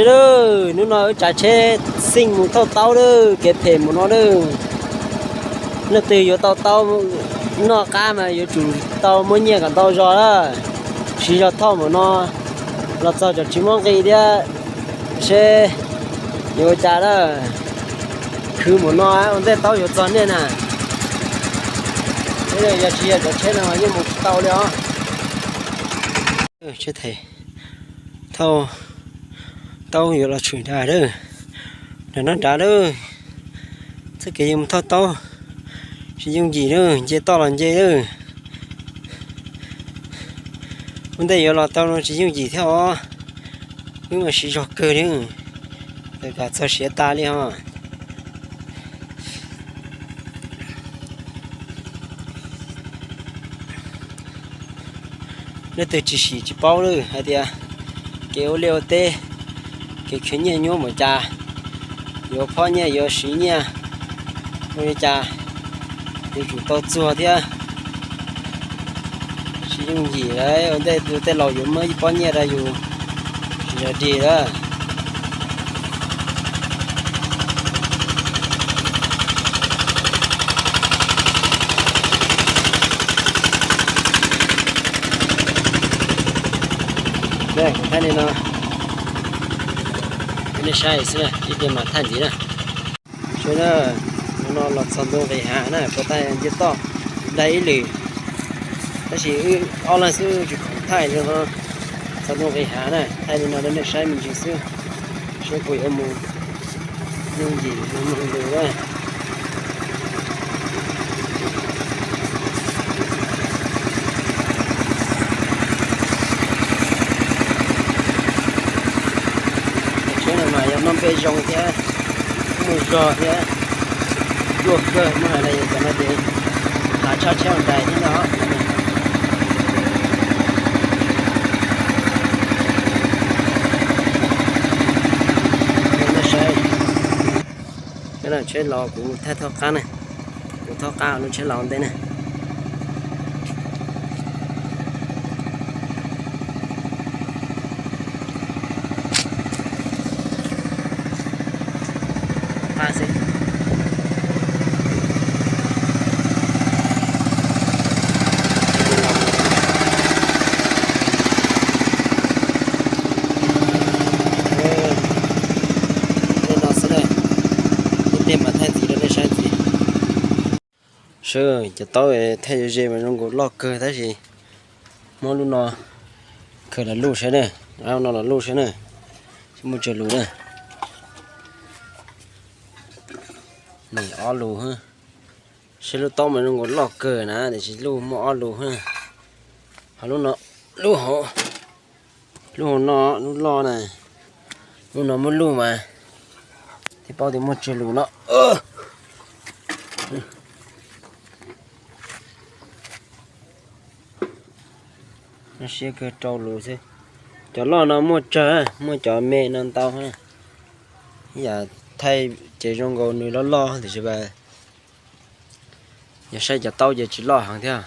Lawm, hnub no wb tsav tsheb xyeej mus thauj taub lawm, kev phem mus no lawm. Leej twg yuav tau taub noj qab mas yuav tsum tau muab nyiaj kom ntau zog lawm. Siv zog thauj mus no los txog cov tsis muaj nqi thiab, seb yuav ua cas lawm. Khwv mus no ua ntej taub yuav txog nej na. Yog tsis yog cov tsheb no mas yeej mus tsis tau li os. Thauj taub yuav los tshwm dag lawm, nram no nrad lawm. Txoj kev yuav mus thauj taub tsis yooj yim lawm, nce toj los nce lawm. Ua ntej yuav los tau no tsis yooj yim thiab os. Wb mas siv zog kawg li, kom txog siav tas li os. Leej twg tsis sim tsis paub lawm hais tias kev ua liaj ua teb, kev khwv nyiaj nyuab npaum cas, yuav phob nyiaj yuav siv nyiaj ua li cas, yuav tsum tau txuag thiab. Tsis yooj yim lawm, ua ntej yus tej laus yuav muab ib pob nyiaj rau yus tsis yog dig lawm. Kuv thaij li no, nej saib xwb, ib pliag mam thaij ntxiv na. Sawv daws, hnub no los txog ntu nqis hav na, puas tag nce toj dai ib lwm, tab sis wb ob leeg xwb tsis khoom thaij li no. Txog ntu nqis hav na, thaij li no rau nej saib me ntsis xwb, seb puas yuav mus yooj yim mus lwm na. Tsheb no mas yog noj nplej zoo thiab, mus zog thiab, ruaj kawg, muaj hais tias yog cov no ces hav tshab tsheb ua nrais thiab no. Saib, tsheb los kuv thaij thaub qab na, kuv thaub qab lub tsheb los ua ntej na. Tej no xwb na, ib pliag mam thaij ntxiv rau nej saib ntxiv. Sawv, cov taub thaij ze ze mas zoo nkaus loj kawg tab sis muab lub no khaws los luj saib na, no los luj saib na, tsis muaj tsawg lus na. Nws ob lus, saib lub taub mas zoo nkaus loj kawg na, tiam sis luj muaj ob lus. Ho lub no, lub hauv, lub hauv no, lub loj na, lub no muaj luj mas thiaj paub tias muaj tsawg lus no. Siab kawg rau lus xwb. Cov loj no muaj tsawg, muaj cov me no ntau. Yam thaij ces zoo nkaus nws loj loj tiam sis yog saib cov taub ces tsis loj heev thiab.